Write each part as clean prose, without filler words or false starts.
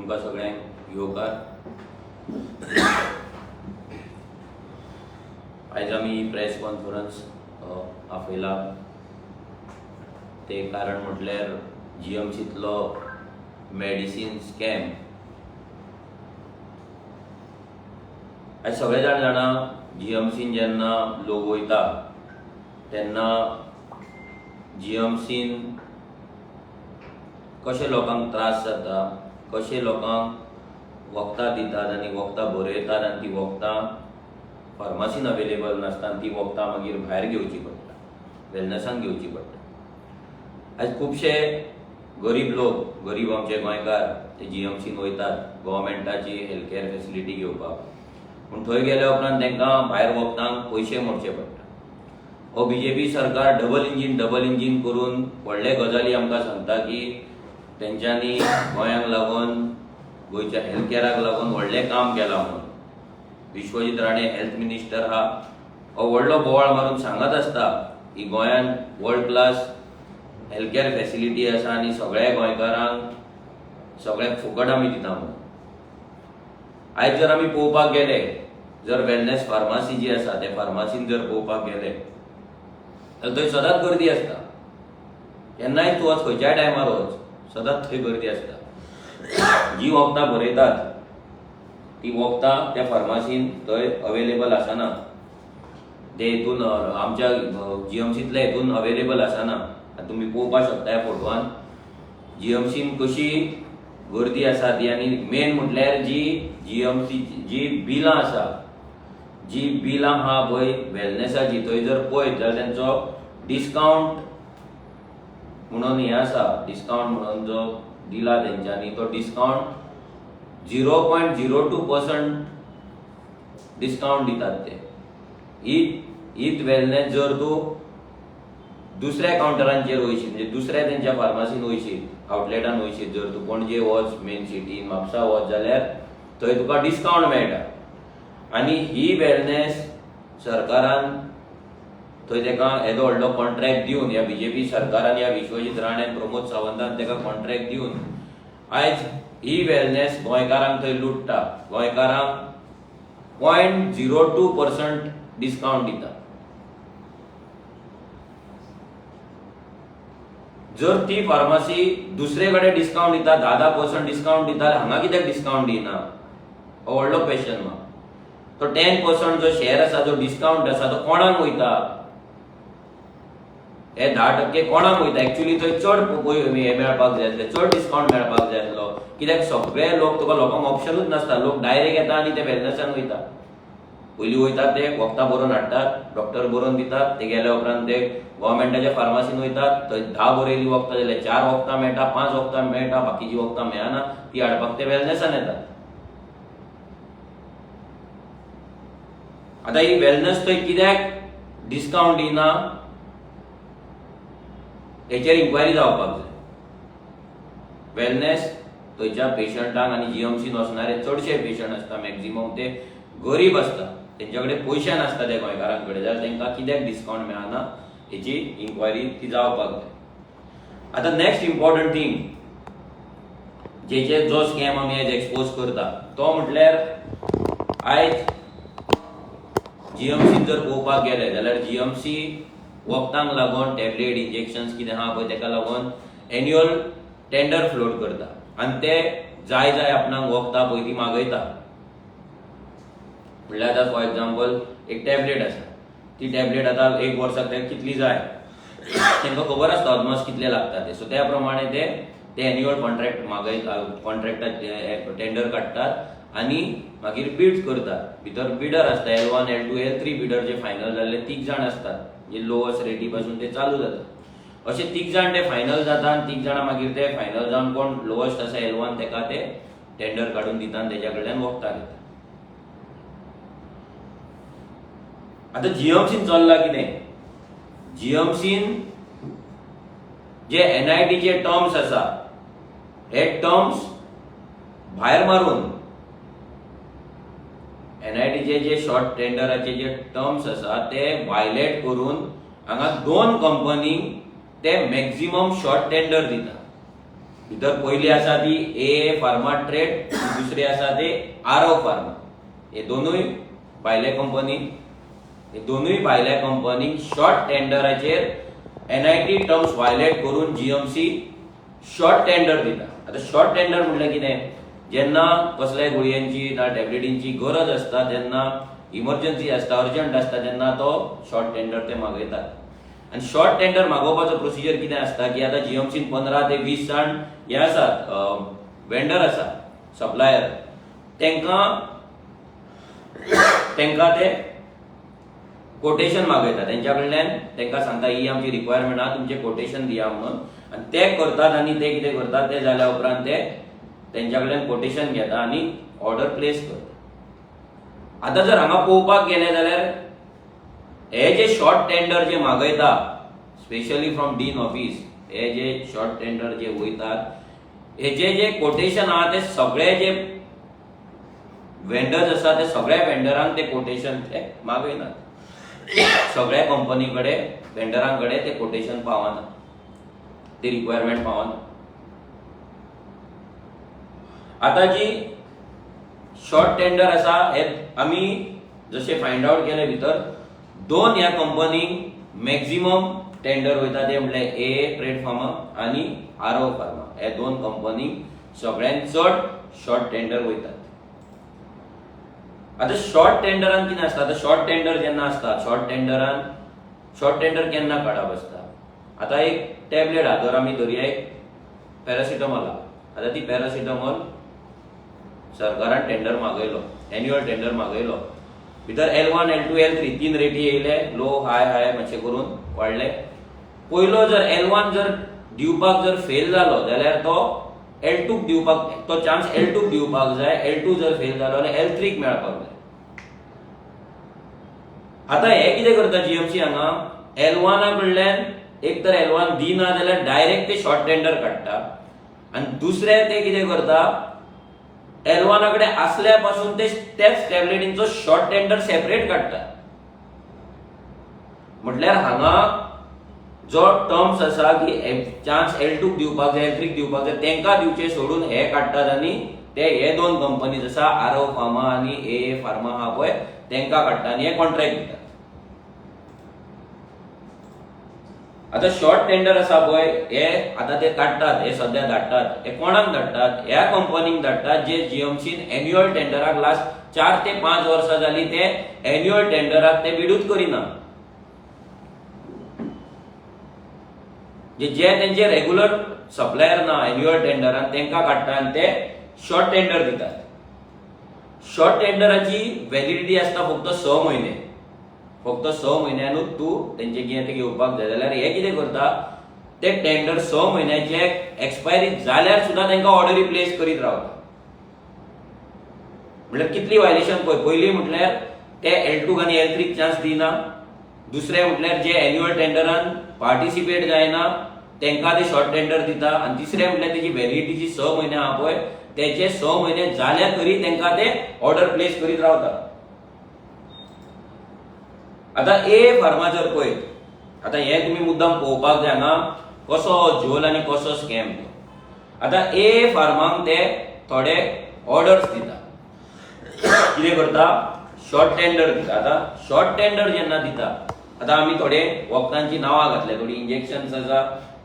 तुमकां सगळ्यांक येवकार. आयज आमी प्रेस कॉन्फरन्स आपयला ते कारण म्हटल्यार जीएमसींतलो मेडिसीन स्कॅम. आयज सगळे जाण जाणा, जीएमसीन जेन्ना लोक वयता तेन्ना जीएमसीन कशे लोकांक त्रास जाता, कशे लोकांक वखदां दितात आनी वखदां बरयतात आनी ती वखदां फार्मासीन अवेलेबल नासता आनी ती वखदां मागीर भायर घेवची पडटा, वेलनसान घेवची पडटा. आयज खुबशे गरीब लोक, गरीब आमचे गोंयकार ते जीएमसीन वयतात गव्हर्मेंटाची हेल्थ केअर फेसिलिटी घेवपाक, पूण थंय गेल्या उपरांत तांकां भायर वखदांक पयशे मोडचे पडटा. हो बीजेपी सरकार डबल इंजीन डबल इंजीन करून व्हडले गजाली आमकां सांगता की तेंच्यांनी गोंयांक लागून, गोंयच्या हेल्थ केअराक लागून व्हडलें काम केलां म्हणून. विश्वजीत राणे हेल्थ मिनिस्टर हा, हो व्हडलो बोवाळ मारून सांगत आसता की गोंयांत world class health care facility आसा आनी सगळ्या गोंयकारांक सगळ्यांक फुकट आमी दिता म्हणून. आयज जर आमी पळोवपाक गेले, जर वेलनेस फार्मासी जी आसा त्या फार्मासीन जर पळोवपाक गेले जाल्यार थंय सदांच गर्दी आसता. केन्नाय तूं वच, खंयच्याय टायमार वच, सदांच थंय गर्दी आसता. जी वखदां बरयतात ती वखदां त्या फार्मासीन थंय अवेलेबल आसना. ते हितून आमच्या जीएमसींतल्या हितून अवेलेबल आसना. आतां तुमी पळोवपाक शकता ह्या फोटवान जीएमसीन कशी गर्दी आसा ती. आनी मेन म्हटल्यार जी जीएमसी जी बिलां आसा, जी बिलां आहा पळय वेलनेसाची, थंय जर पळयत जाल्यार तेंचो डिस्कावंट म्हणून हें आसा. डिस्कावंट म्हणून जो दिला तेंच्यांनी तो डिस्कावंट 0.02% डिस्कावंट दितात ते. हीच वेलनेस जर तूं दुसऱ्या कावंटरांचेर वयशीत, म्हणजे दुसऱ्या तेंच्या फार्मासीन वयशीत, आवटलेटान वयशीत, जर तूं पणजे वच, मेन सिटीन म्हापसा वच जाल्यार थंय तुका डिस्कावंट मेळटा. आनी ही वेलनेस सरकारान थंय तेका येदो व्हडलो कॉन्ट्रॅक्ट दिवन, ह्या बीजेपी सरकारान, ह्या विश्वजीत राणेन, प्रमोद सावंतान तेका कॉन्ट्रॅक्ट दिवन आयज ही वेलनेस गोंयकारांक थंय लुट्टा. गोंयकारांक 0.02% डिस्कावंट दिता. जर ती फार्मासी दुसरे कडेन डिस्कावंट दिता, 10-10% डिस्कावंट दिता, हांगा कित्याक डिस्कावंट दिना, हो व्हडलो क्वेश्चन म्हाका. तो 10% जो शेअर आसा, जो डिस्कावंट आसा, तो कोणाक वयता? हे 10% कोणाक वयता? एक्चुअली थंय चड हे मेळपाक जाय आसले, चड डिस्कावंट मेळपाक जाय आसलो. कित्याक सगळे लोक, तुका लोकांक ऑप्शनूच नासता. लोक डायरेक्ट येता आनी ते वेलनसान वयता. पयलीं वयतात ते वखदां बरोवन हाडटात, डॉक्टर बरोवन दितात, ते गेल्या उपरांत ते गव्हर्मेंटाच्या फार्मासीन वयतात. थंय 10 बरयल्ली वखदां जाल्यार 4 वखदां मेळटा, 5 वखदां मेळटा, बाकीची वखदां मेळना, ती हाडपाक ते वेलनसान येतात. आतां ही वेलनस थंय कित्याक डिस्कावंट दिना हेचेर इन्क्वायरी जावपाक जाय. वेलनेस थंयच्या पेशंटांक आनी जीएमसीन वचणारे चडशे पेशंट आसता मॅक्झिमम ते गरीब आसता, तेंच्या कडेन पयशे नासता त्या गोंयकारां कडेन, जाल्यार तांकां कित्याक डिस्कावंट मेळना हेची इन्क्वायरी ती जावपाक जाय. आतां नेक्स्ट इम्पॉर्टंट थींग जेचे जो स्कॅम आमी आयज एक्सपोज करता तो म्हटल्यार आयज जीएमसी जर पळोवपाक गेले जाल्यार जीएमसी वखदांक लागून टॅबलेट इंजेक्शन्स कितें आहा पळय तेका लागून एन्युअल टेंडर फ्लोट करता आनी ते जाय जाय आपणाक वखदां पळय ती मागयता. म्हणल्यार आतां फॉर एग्जाम्पल एक टॅबलेट आसा, ती टॅबलेट आतां एक वर्साक ताका कितली जाय तांकां खबर आसता, अदमास कितले लागता ते. सो त्या प्रमाणे ते ते एन्युअल कॉन्ट्रॅक्ट मागयता, कॉन्ट्रॅक्टाचे टेंडर काडटात आनी मागीर बीड करतात. भितर बिडर आसता, L1 L2 L3 bidder जे फायनल जाल्ले 3 जाण आसतात, जे लोअस्ट रेटी पासून ते चालू जाता. अशे 3 जाण ते फायनल जाता आनी 3 जाणां मागीर ते फायनल जावन कोण लोअस्ट आसा L1 तेका ते टेंडर काडून दिता आनी तेज्या कडल्यान वखदां घेता. आतां जीएमसीन चल्लां कितें? जीएमसीन जे एनआयटीचे टर्म्स आसा हे टर्म्स भायर मारून, एनआयटीचे जे शॉर्ट टेंडराचे जे टर्म्स आसा ते वायलेट करून हांगा 2 कंपनींक ते मॅक्झिमम शॉर्ट टेंडर दिता. भितर पयली आसा ती ए ए फार्मा ट्रेड, दुसरी आसा ते आरव फार्मा. हे दोनूय भायले कंपनी, हे दोनूय भायल्या कंपनीक शॉर्ट टेंडराचेर एनआयटी टर्म्स व्हायलेट करून जीएमसी शॉर्ट टेंडर दिता. आतां शॉर्ट टेंडर म्हटल्यार कितें? जेन्ना कसल्याय गुळयांची ना टॅबलेटींची गरज आसता, तेन्ना इमर्जन्सी आसता, अर्जंट आसता, तेन्ना तो शॉर्ट टेंडर ते मागयतात. आनी शॉर्ट टेंडर मागोवपाचो प्रोसिजर कितें आसता की आतां जीएमसीन 15 ते 20 जाण हे आसात, वेंडर आसा, सप्लायर, तांकां तांकां ते कोटेशन मागयता तेंच्या कडल्यान. तांकां सांगता, ही आमची रिक्वायरमेंट आहा, तुमचें कोटेशन दिया म्हणून. आनी ते करतात आनी ते कितें करतात, ते जाल्या उपरांत ते तेंच्या कडल्यान कोटेशन घेता आनी ऑर्डर प्लेस करता. आतां जर हांगा पळोवपाक गेले जाल्यार हे जे शॉर्ट टेंडर जे मागयता, स्पेशली फ्रॉम डीन ऑफिस, हे जे शॉर्ट टेंडर जे वयतात, हेजे जे कोटेशन आहा, ते सगळे जे वेंडर्स आसा, ते सगळ्या वेंडरांक ते कोटेशन ते मागयनात. सगळ्या कंपनी कडेन, वेंडरां कडेन ते कोटेशन पावना, ती रिक्वायरमेंट पावना. आतां जी शॉर्ट टेंडर आसा, हे आमी जशें फायंड आवट केले, भितर दोन ह्या कंपनीक मॅक्झिमम टेंडर वयता, ते म्हणल्यार ए ट्रेड फार्मा आनी आरव फार्मा. हे दोन कंपनीक सगळ्यांत चड शॉर्ट टेंडर वयतात. आतां शॉर्ट टेंडरान कितें आसता? आतां शॉर्ट टेंडर जेन्ना आसता, शॉर्ट टेंडरान शॉर्ट टेंडर केन्ना काडप आसता? आतां एक टॅबलेट आहा, जर आमी धरया एक पॅरासिटमॉल आहा. आतां ती पॅरासिटमॉल सरकारान टेंडर मागयलो, एन्युअल टेंडर मागयलो. भितर L1, L2, L3, तीन रेटी येयले, लो, हाय, हाय मातशें करून वाडले. पयलो जर एल वन जर दिवपाक जर फेल जालो जाल्यार तो एल टूक दिवपाक, तो चान्स एल टूक दिवपाक जाय. एल टू जर फेल जालो जाल्यार एल थ्रीक मेळपाक जाय. आतां हे कितें करता जीएमसी हांगा, एल वना कडल्यान एक तर एल वन दिना जाल्यार डायरेक्ट ते शॉर्ट टेंडर काडटा आनी दुसरें ते कितें करता, एल वना कडेन आसल्या पासून ते त्याच टॅबलेटींचो शॉर्ट टेंडर सेपरेट काडटा. म्हटल्यार हांगा जो टर्म्स आसा की चान्स एल टूक दिवपाक जाय, एल थ्रीक दिवपाक जाय, तांकां दिवचे सोडून हे काडटात आनी ते हे दोन कंपनीज आसा, आरव फार्मा आनी ए ए फार्मा आहा पळय, तांकां काडटा आनी हे कॉन्ट्रॅक्ट दितात. आतां शॉर्ट टेंडर आसा पळय, हे आतां ते काडटात, हे सद्या धाडटात. हे कोणाक धाडटात? ह्या कंपनीक धाडटात जे जीएमसीन एन्युअल टेंडराक लास्ट 4 ते 5 वर्सां जाली ते एन्युअल टेंडराक ते बिडूच करिना. जे जे तेंचे रेगुलर सप्लायर ना एन्युअल टेंडरान, तांकां काडटा आनी ते शॉर्ट टेंडर दितात. शॉर्ट टेंडराची व्हॅलिडिटी आसता फक्त 6 म्हयने. फक्त 6 म्हयन्यानूच तूं तेंचे कितें तें घेवपाक जाय. जाल्यार हे कितें करता, ते टेंडर 6 म्हयन्याचे एक्सपायरी जाल्यार सुद्दां तांकां ऑर्डरी प्लेस करीत रावता. म्हटल्यार कितली व्हायलेशन पळय. पयलीं म्हटल्यार ते एल टूक आनी एल थ्रीक चान्स दिना. दुसरें म्हटल्यार जे एन्युअल टेंडरान पार्टिसिपेट जायना तांकां ते शॉर्ट टेंडर दिता. आनी तिसरें म्हटल्यार तेजी व्हॅलिडिटी 6 म्हयने आहा पळय, तेचे 6 म्हयने जाल्या तरी तांकां ते ऑर्डर प्लेस करीत रावता. आतां ए फार्मा जर पळयत, आतां हें तुमी मुद्दाम पळोवपाक जाय, हांगा कसो झोल आनी कसो स्कॅम तो. आतां ए फार्माक ते थोडे ऑर्डर्स दिता. कितें करता? शॉर्ट टेंडर दिता. आतां शॉर्ट टेंडर जेन्ना दिता, आतां आमी थोडे वखदांची नांवां घातल्या, थोडी इंजेक्शन्स आसा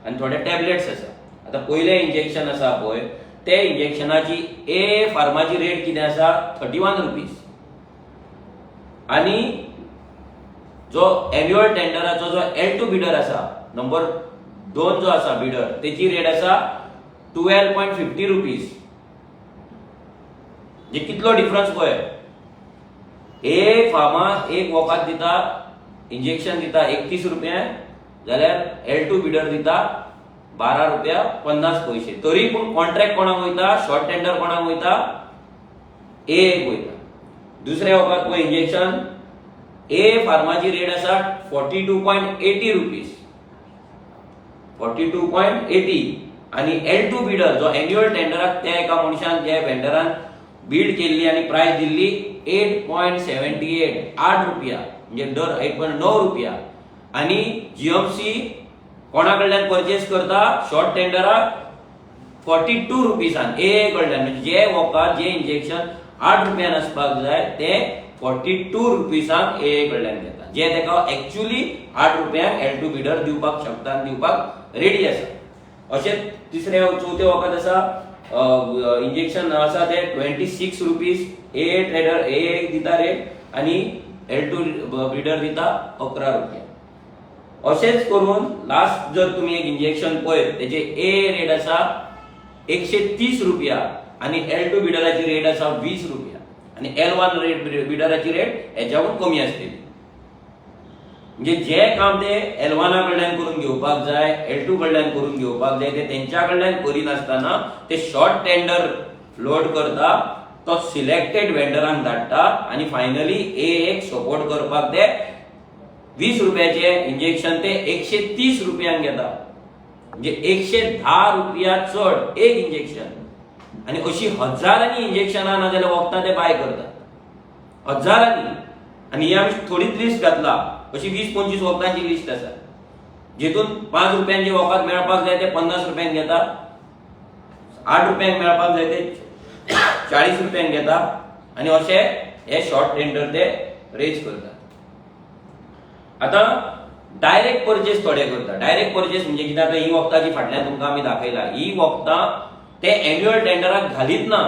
आनी थोडे टॅबलेट्स आसा. आतां पयलें इंजेक्शन आसा पळय, ते इंजेक्शनाची ए फार्माची रेट कितें आसा? 31 रुपीज. आनी जो एन्युअल टेंडराचो जो एल टू बिडर आसा, नंबर 2 जो आसा बिडर, तेची रेट आसा 12.50 रुपीज. जे कितलो डिफरन्स पळय. ए फार्मा एक वखद दिता, इंजेक्शन दिता 31 रुपया, जाल्यार एल टू बिडर दिता 12 रुपया 50 पयशे. तरी पूण कॉन्ट्रॅक्ट कोणाक वयता? शॉर्ट टेंडर कोणाक वयता? ए एक वयता. दुसरें वखद पळय, इंजेक्शन, ए फार्माची रेट आसा 42.80 रुपीज, 42.80. आनी एल टू बिडर जो एन्युअल टेंडराक त्या एका मनशान, ज्या वेंडरान बीड केल्ली आनी प्रायस दिल्ली 8.78, 8 रुपया, म्हणजे दर 8.9 रुपया. आनी जीएमसी कोणा कडल्यान परचेस करता शॉर्ट टेंडराक? 42 रुपीसान ए कडल्यान. म्हणजे जे वखद, जे इंजेक्शन 8 रुपयान आसपाक जाय ते 42 रुपीसान ए कडल्यान घेता, जे ताका एक्चुअली 8 रुपयांक L2 बिडर दिवपाक शकता आनी दिवपाक रेडी आसा. अशें तिसरें चवथें वखद आसा, इंजेक्शन आसा ते 26 रुपीज ए ट्रेडर ए दिता रेट आनी L2 बिडर दिता 11 रुपया. अशेंच करून लास्ट जर तुमी एक इंजेक्शन पळयत तेजे ए रेट आसा 130 रुपया आनी L2 बिडराची रेट आसा 20 रुपया आनी L1 rate बिडराची रेट हेच्याकून कमी आसतली. म्हणजे जे काम ते L1 कडल्यान करून घेवपाक जाय, L2 कडल्यान करून घेवपाक जाय, ते तेंच्या कडल्यान करिनासतना ते शॉर्ट टेंडर फ्लोट करता, तो सिलेक्टेड वेंडरांक धाडटा आनी फायनली ए एक सपोर्ट करपाक ते 20 रुपयाचे इंजेक्शन ते 130 रुपयांक घेता. म्हणजे 110 रुपया चड एक इंजेक्शन. आनी अशी हजारांनी इंजेक्शनां नाजाल्यार वखदां ते बाय करतात हजारांनी. आनी ही आमी थोडीच लिस्ट घातला, अशी 20-25 वखदांची लिस्ट आसा, जितून 5 रुपयांचे वखद मेळपाक जाय ते 50 रुपयांक घेता, 8 रुपयांक मेळपाक जाय ते 40 रुपयांक घेता आनी अशे हे शॉर्ट टेंडर ते रेज करतात. आतां डायरेक्ट परचेस थोडे करता. डायरेक्ट परचेस म्हणजे कितें? आतां ही वखदां जी फाटल्यान तुमकां आमी दाखयला, ही वखदां ते एन्युअल टेंडराक घालीत ना.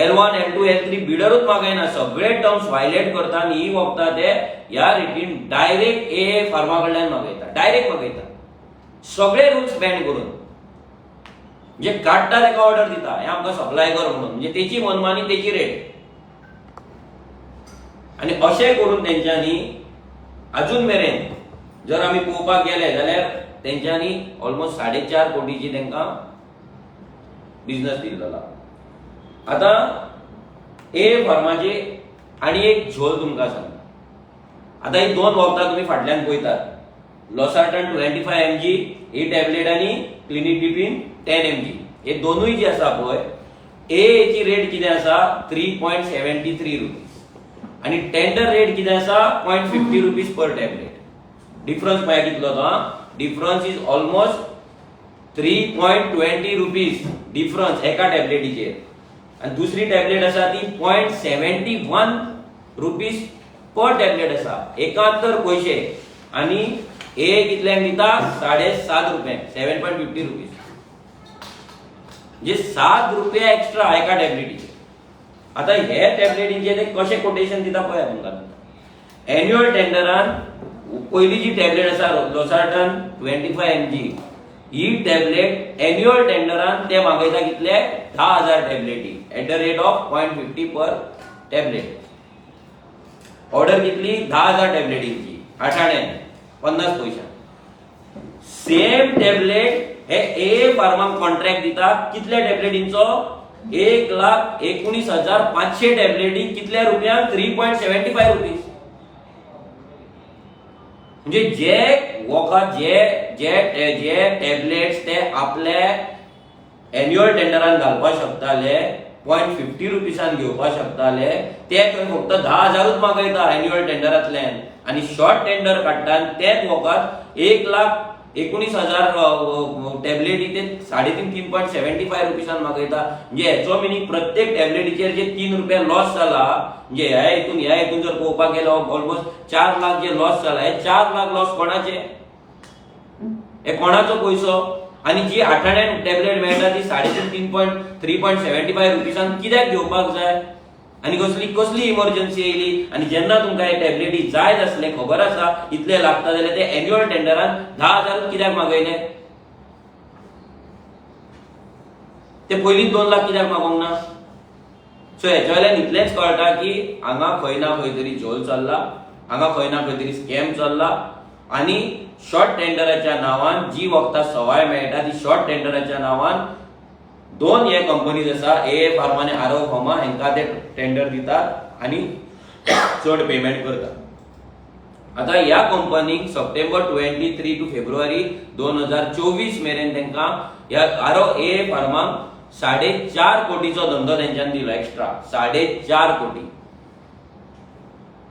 L1 L2 L3 बिडरूच मागयना, सगळे टर्म्स व्हायलेट करता आनी ही वखदां ते ह्या रेटीन डायरेक्ट ए फार्मा कडल्यान मागयता, डायरेक्ट मागयता, सगळे रुल्स बँड करून. म्हणजे काडटा ताका ऑर्डर दिता, हें आमकां सप्लाय कर म्हणून, म्हणजे तेची मनमानी, तेची रेट. आनी अशें करून तेंच्यांनी अजून मेरेन जर आमी पळोवपाक गेले जाल्यार तेंच्यांनी ऑलमोस्ट 4.5 कोटीची तांकां बिझनस डील जाला. आतां ए फार्माची आनी एक झोल तुमकां सांगता. आतां ही दोन वखदां तुमी फाटल्यान पळयतात, लोसार्टन 25 mg ही टॅबलेट आनी क्लिनिडिपिन 10 mg, हे दोनूय जी आसा पळय, ए ची रेट कितें आसा 3.73 रुपीज आनी टेंडर रेट कितें आसा 0.50 रुपीज पर टॅबलेट. डिफरन्स पळया कितलो तो. Difference is almost 3.20 rupees difference एका टॅबलेटीचेर. आनी दुसरी टॅबलेट आसा ती 0.71 रुपीज पर टॅबलेट आसा, 71 पयशे. आनी ए कितल्यांक दिता? 7.5 रुपयांक, 7.50 रुपीज, म्हणजे 7 रुपया एक्स्ट्रा एका टॅबलेटीचेर. आता हे टॅबलेटींचे ते कशे कोटेशन दिता पळया तुमकां. एन्युअल टेंडरान पयली जी टॅबलेट आसा लोसार्टन 25 mg, ही टॅबलेट एन्युअल टेंडरान ते मागयता कितले? 10,000 टॅबलेटी at the rate of 0.50 per tablet. Order कितली? 10,000 टॅबलेटींची, 8 आणे 50 पयशा. सेम टॅबलेट हे ए फार्माक कॉन्ट्रॅक्ट दिता कितल्या टॅबलेटींचो? 1,19,500 टॅबलेटी. कितल्या रुपयांक? 3.75 रुपीज. म्हणजे जे वखद, जे जे जे टॅबलेट्स ते आपले एन्युअल टेंडरान घालपाक शकताले, 0.50 रुपीसान घेवपाक शकताले, ते थंय फक्त 10,000ूच मागयता एन्युअल टेंडरांतल्यान आनी शॉर्ट टेंडर काडटा आनी तेच वखद 1,19,000 टॅबलेटी ते 3.5, 3.75 रुपीसान मागयता. म्हणजे हेचो मिनींग प्रत्येक टॅबलेटीचेर जे 3 रुपया लॉस जाला, म्हणजे ह्या हितून जर पळोवपाक गेलो ऑलमोस्ट 4 लाख जे लॉस जाला, हे 4 लाख लॉस कोणाचे? हे कोणाचो पयसो? आनी जी आठाण्यान टॅबलेट मेळटा ती 3.5, 3.75 रुपीसान कित्याक घेवपाक जाय? आनी कसली कसली इमर्जन्सी येयली? आनी जेन्ना तुमकां हे टॅबलेटी जायच आसले, खबर आसा इतले लागता, जाल्यार ते एन्युअल टेंडरान 10,000 कित्याक मागयले? ते पयलींच 2 लाख कित्याक मागोंक ना? सो हेच्या वयल्यान इतलेंच कळटा की हांगा खंय ना खंय तरी झोल चल्ला, हांगा खंय ना खंय तरी स्कॅम चल्ला आनी शॉर्ट टेंडराच्या नांवान जी वखदां सवाय मेळटा ती शॉर्ट टेंडराच्या नांवान दोन हे कंपनीज आसा, ए फार्मा आनी आर ओ फार्मा, हांकां ते टेंडर दितात आनी चड पेमेंट करतात. आतां ह्या कंपनीक सप्टेंबर 23 टू फेब्रुवारी 2024 मेरेन तांकां ह्या आर ओ ए फार्माक 4.5 कोटीचो धंदो तेंच्यान दिलो एक्स्ट्रा, 4.5 कोटी.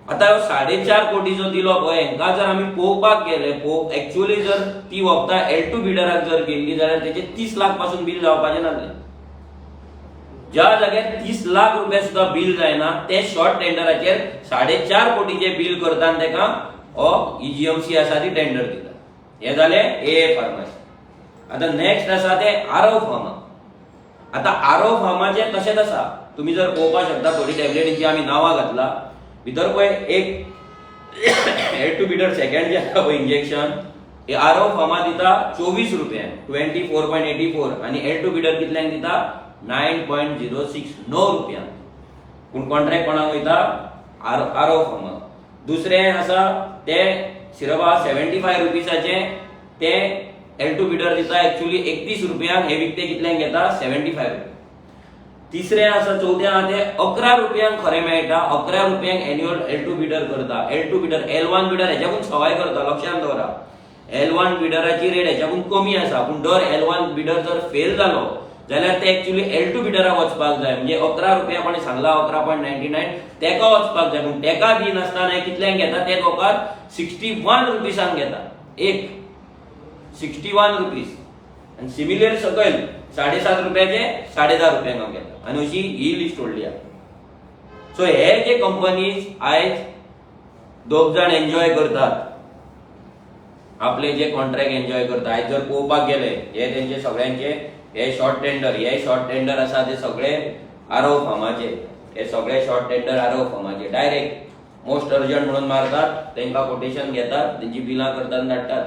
आतां ह्यो 4.5 कोटीचो दिलो पळय, हेंकां जर आमी पळोवपाक गेले, एक्चुअली जर ती वखदां L2 बिडराक जर गेल्ली जाल्यार तेचे 30 लाख पासून बील जावपाचें नासलें. ज्या जाग्यार 30 लाख रुपया सुद्दां बील जायना, ते शॉर्ट टेंडराचेर 4.5 कोटीचे बील करता आनी तेका हो EGMC आसा ती टेंडर दिता. हे जालें AA pharmacy. आतां नेक्स्ट आसा ते आरव फार्मा. आतां आरव फार्माचें तशेंच आसा. तुमी जर पळोवपाक शकता, थोडी टॅबलेटींची आमी नांवां घातला भितर. पळय, एक L2 bidder second जे आसा पळय इंजेक्शन, हे आरव फार्मा दिता 24 रुपयांक, 24.84. आनी L2 bidder कितल्यांक दिता? 9.06, 9 रुपयांक. पूण कॉन्ट्रॅक्ट कोणाक वयता? आरव फार्माक. दुसरें आसा ते सिरप आहा 75 रुपीसाचें, ते L2 bidder दिता एक्चुअली 31 रुपयांक. हे विकते कितल्यांक घेता? 75 रुपया. तिसरें आसा, चवथें आहा ते 11 रुपयांक खरें मेळटा. 11 रुपयांक एन्युअल L2 bidder करता. L2 bidder, L1 bidder हेच्याकून सवाय करता. लक्षात दवरा, L1 बिडराची रेट हेच्याकून कमी आसा. पूण दर L1 bidder जर फेल जालो जाल्यार ते एक्चुअली L2 बिडराक वचपाक जाय. म्हणजे 11 रुपया कोणी सांगला, 11.99, तेका वचपाक जाय. पूण तेका दिनासतना हे कितल्यांक घेता? ते वखद 61 रुपीसांक घेता, एक 61 रुपीज. आनी सिमिलर सकयल 7.5 रुपयाचे 10.5 रुपयांक हांव घेता. आनी अशी ही लिस्ट व्हडली आहा. सो हे जे कंपनीज आयज दोग जाण एन्जॉय करतात, आपले जे कॉन्ट्रॅक्ट एन्जॉय करता, आयज जर पळोवपाक गेले, हे तेंचे सगळ्यांचे हे शॉर्ट टेंडर, हे शॉर्ट टेंडर आसा ते सगळे आरव फार्माचे. हे सगळे शॉर्ट टेंडर आरव फार्माचे. डायरेक्ट मोस्ट अर्जंट म्हणून मारतात, तांकां कोटेशन घेतात, तेंची बिलां करतात आनी धाडटात.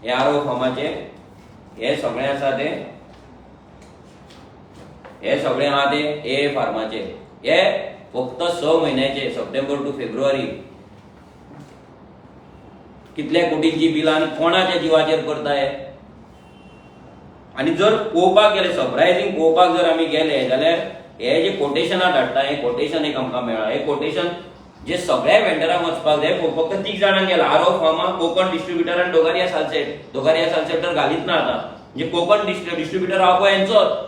हे आरव फार्माचे हे सगळे आसा ते. हे सगळे आहा ते ए फार्माचे. हे फक्त 6 म्हयन्याचे, सप्टेंबर टू फेब्रुवारी, कितल्या कोटींची बिलां आनी कोणाच्या जिवाचेर करताय? आनी जर पळोवपाक गेले, सरप्रायझींग पळोवपाक जर आमी गेले जाल्यार, हे जे कोटेशनां धाडटा, हे कोटेशन एक आमकां मेळ्ळां. हे कोटेशन जे सगळ्या वेंडरांक वचपाक जाय, फक्त तीग जाणांक गेला: आरव फार्मा, कोकण डिस्ट्रिब्युटर आनी डोगारिया सालसेट. डोगारिया सालसेट तर घालीत ना आतां. म्हणजे कोकण डिस्ट्रिब्युटर आहा पळय हेंचोच.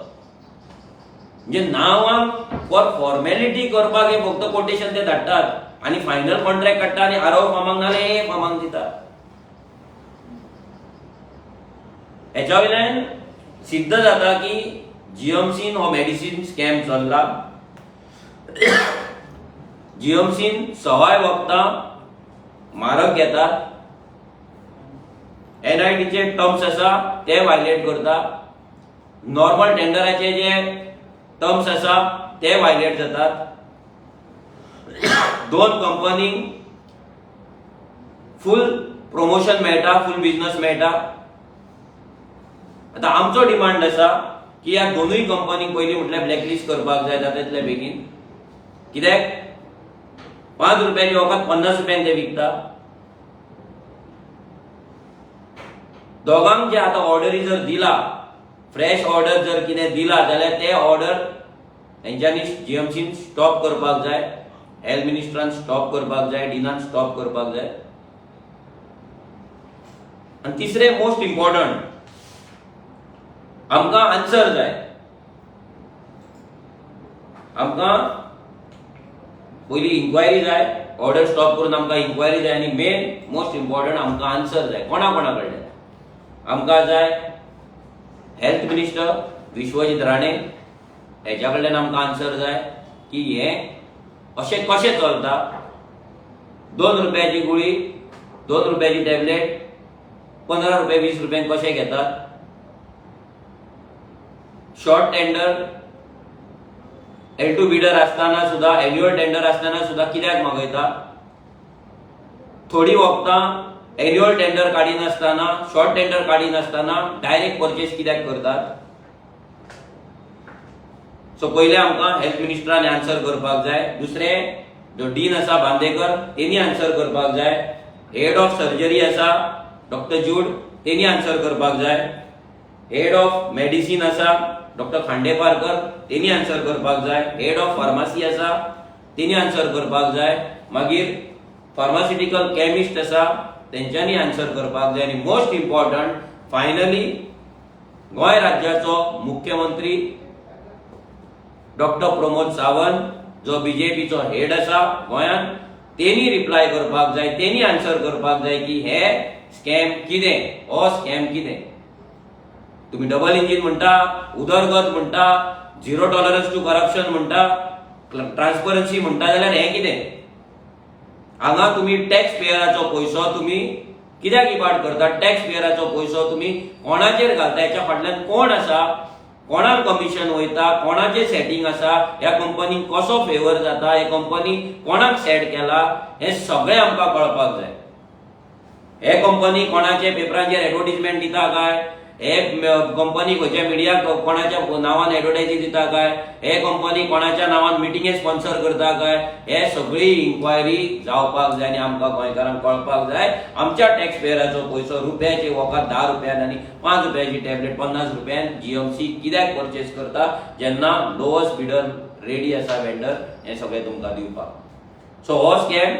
म्हणजे नांवांक फॉर फॉर्मेलिटी करपाक हे फक्त कोटेशन ते धाडटात आनी फायनल कॉन्ट्रॅक्ट काडटा आनी आरव फार्माक नाल्यार ए फार्माक दिता. हेच्या वयल्यान सिद्ध जाता की जीएमसीन हो मेडिसीन स्कॅम चल्ला. जीएमसीन सवाय वखदां म्हारग घेतात, एनआयटीचे टर्म्स आसा ते वायलेट करता, नॉर्मल टेंडराचे जे टर्म्स आसा ते वायलेट जातात. दोन कंपनीक फूल प्रमोशन मेळटा, फूल बिझनस मेळटा. आतां आमचो डिमांड आसा की ह्या दोनूय कंपनीक पयलीं म्हटल्यार ब्लॅकलिस्ट करपाक जाय जाता तितले बेगीन. कित्याक 5 रुपयांची वखद 50 रुपयांक ते विकता. दोगांक जे आतां ऑर्डरी जर दिला, फ्रेश ऑर्डर जर कितें दिला जाल्यार ते ऑर्डर हेंच्यांनी जीएमसीन स्टॉप करपाक जाय, हेल्थ मिनिस्टरान स्टॉप करपाक जाय, डिनान स्टॉप करपाक जाय. आनी तिसरें मोस्ट इम्पॉर्टंट, आमकां आन्सर जाय. आमकां पयली इन्क्वायरी जाय, ऑर्डर स्टॉप करून आमकां इन्क्वायरी जाय. आनी मेन मोस्ट इम्पॉर्टंट, आमकां आन्सर जाय. कोणा कोणा कडल्यान आमकां जाय? हेल्थ मिनिस्टर विश्वजीत राणे हेच्या कडल्यान आमकां आन्सर जाय की हें अशें कशें चलता? 2 रुपयाची गुळी, 2 रुपयाची टॅबलेट 15 रुपया, 20 रुपयांक कशें घेतात? शॉर्ट टेंडर L2 bidder आसतना सुद्दां, एन्युअल टेंडर आसतना सुद्दां कित्याक मागयता? थोडी वखदां एन्युअल टेंडर काडिनासतना, शॉर्ट टेंडर काडिनासतना डायरेक्ट परचेस कित्याक करतात? सो पयलें आमकां हेल्थ मिनिस्टरान आन्सर करपाक जाय. दुसरें, जो डीन आसा बांदेकर, तेणी आन्सर करपाक जाय. हेड ऑफ सर्जरी आसा डॉक्टर जूड, तेणी आन्सर करपाक जाय. हेड ऑफ मेडिसीन आसा डॉक्टर खांडेपारकर, तेणी आन्सर करपाक जाय. हेड ऑफ फार्मासी आसा, तेणी आन्सर करपाक जाय. मागीर फार्मास्युटिकल केमिस्ट आसा, तेंच्यांनी आन्सर करपाक जाय. आनी मोस्ट इम्पॉर्टंट, फायनली गोंय राज्याचो मुख्यमंत्री डॉक्टर प्रमोद सावंत, जो बीजेपीचो हेड आसा गोंयांत. तेणी रिप्लाय करपाक जाय, तेणी आन्सर करपाक जाय की हे स्कॅम कितें, हो स्कॅम कितें. तुम्ही डबल इंजिन म्हणटा, उदरगत म्हणटा, झिरो टॉलरन्स टू करप्शन म्हणटा, ट्रान्सपरन्सी म्हणटा, जाल्यार हें कितें? हांगा तुमी टॅक्स पेयराचो पयसो तुमी कित्याक इबाड करता? टॅक्स पेयराचो पयसो तुमी कोणाचेर घालता? हेच्या फाटल्यान कोण आसा? कोणाक कमिशन वयता? कोणाचें सेटींग आसा? ह्या कंपनीक कसो फेवर जाता? हे कंपनी कोणाक सेट केला? हें सगळें आमकां कळपाक जाय. हे कंपनी कोणाचे पेपरांचेर एडवर्टीजमेंट दिता काय? हे कंपनी खंयच्या मिडियाक कोणाच्या नांवान एडवर्टायजींग दिता काय? हे कंपनी कोणाच्या नांवान मिटिंगे स्पॉन्सर करता काय? हे सगळी इन्क्वायरी जावपाक जाय आनी आमकां गोंयकारांक कळपाक जाय, आमच्या टॅक्स पेयराचो पयसो रुपयाचे वखद 10 रुपयान आनी 5 रुपयाची टॅबलेट 50 रुपयान जीएमसी कित्याक परचेस करता, जेन्ना लोवस्ट बिडर रेडी आसा वेंडर हें सगळें तुमकां दिवपाक. सो हो स्कॅम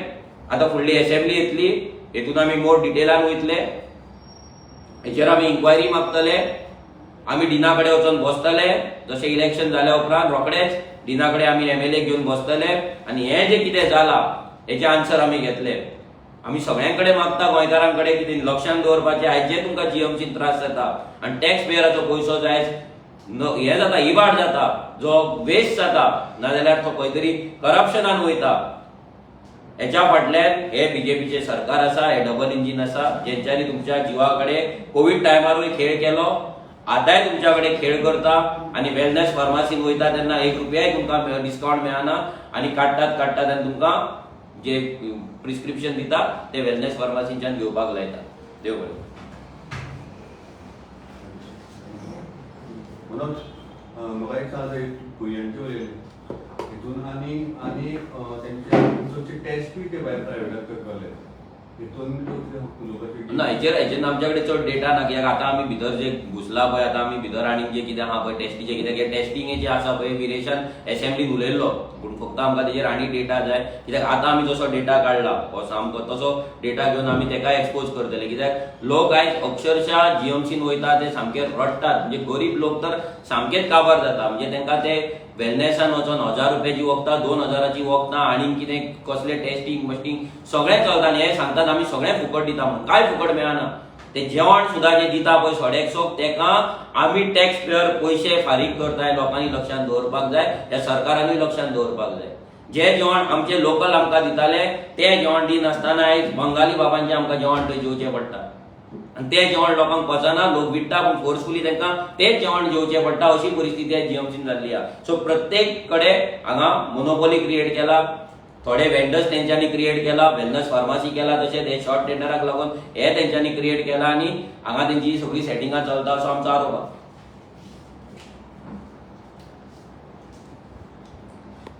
आतां फुडली एसेंब्ली येतली, हेतून आमी मोर डिटेलान वयतले. हेचेर आमी इन्क्वायरी मागतले. आमी डिना कडेन वचून बसतले. जशें इलेक्शन जाल्या उपरांत रोखडेच डिना कडेन आमी एमएलए घेवन बसतले आनी हें जें कितें जालां हेचें आन्सर आमी घेतले. आमी सगळ्यां कडेन मागता, गोंयकारां कडेन, कितें लक्षांत दवरपाचें, आयज जे तुमकां जीएमसीन त्रास जाता आनी टॅक्स पेयराचो पयसो जाय हें जाता, इबाड जाता, जो वेस्ट जाता, नाजाल्यार तो खंय तरी करप्शनान वयता, हेच्या फाटल्यान हे बीजेपीचे सरकार आसा, हे डबल इंजीन आसा, जेंच्यांनी तुमच्या जिवा कडेन कोवीड टायमारूय खेळ केलो, आतांय तुमच्या कडेन खेळ करता. आनी वेलनेस फार्मासीन वयता तेन्ना 1 रुपयाय तुमकां डिस्कावंट मेळना आनी काडटात काडटात आनी तुमकां जे प्रिस्क्रिप्शन दिता ते वेलनेस फार्मासीच्यान घेवपाक लायता. देव बरें. मनोज, म्हाका एक सांग, भुंयेंचे उलयले हितून आनी आनी तेंचे चडशे टेस्टूय ते भायर प्रायवेटाक करपाले, हितून उलोवपाची. ना, हेचेर आमच्या कडेन चड डेटा ना, कित्याक आतां आमी भितर जे घुसला पळय, आतां आमी भितर आनीक जे कितें आहा पळय, टेस्टीचे कित्याक टेस्टिंग जे आसा पळय, विरेशान एसेंब्लीन उलयल्लो, पूण फक्त आमकां तेजेर आनी डेटा जाय, कित्याक आतां आमी जसो डेटा काडला हो सामको तसो डेटा घेवन आमी तेका एक्सपोज करतले. कित्याक लोक आयज अक्षरशः जीएमसीन वयता ते सामके रडटात. म्हणजे गरीब लोक तर सामकेच काबार जाता. म्हणजे तांकां ते वेलनेसान वचोन 1000 रुपयाची वखदां, 2000ची वखदां आनी कितें कसले टेस्टींग मस्टींग सगळें चलता. आनी हे सांगतात आमी सगळें फुकट दिता म्हणून, कांय फुकट मेळना. ते जेवण सुद्दां जे दिता पळय सडेक सोक, तेका आमी टॅक्स पेयर पयशे फारीक करताय. लोकांनी लक्षांत दवरपाक जाय, ह्या सरकारानूय लक्षांत दवरपाक जाय. जे जेवण आमचे लोकल आमकां दिताले ते जेवण दिनासतना आयज बंगाली बाबांचें आमकां जेवण थंय जेवचें पडटा आनी तें जेवण लोकांक पचना. लोक विट्टा, पूण फोर्सफुली तांकां तेच जेवण जेवचें पडटा, अशी परिस्थिती आयज जीएमसीन जाल्ली आहा. सो प्रत्येक कडेन हांगा मोनोपोली क्रिएट केला, थोडे वेंडर्स तेंच्यांनी क्रिएट केला, वेलनस फार्मासी केला, तशेंच हे शॉर्ट टेंडराक लागून हे तेंच्यांनी क्रिएट केला आनी हांगा तेंची सगळी सेटिंगां चलता असो आमचो आरोप आहा.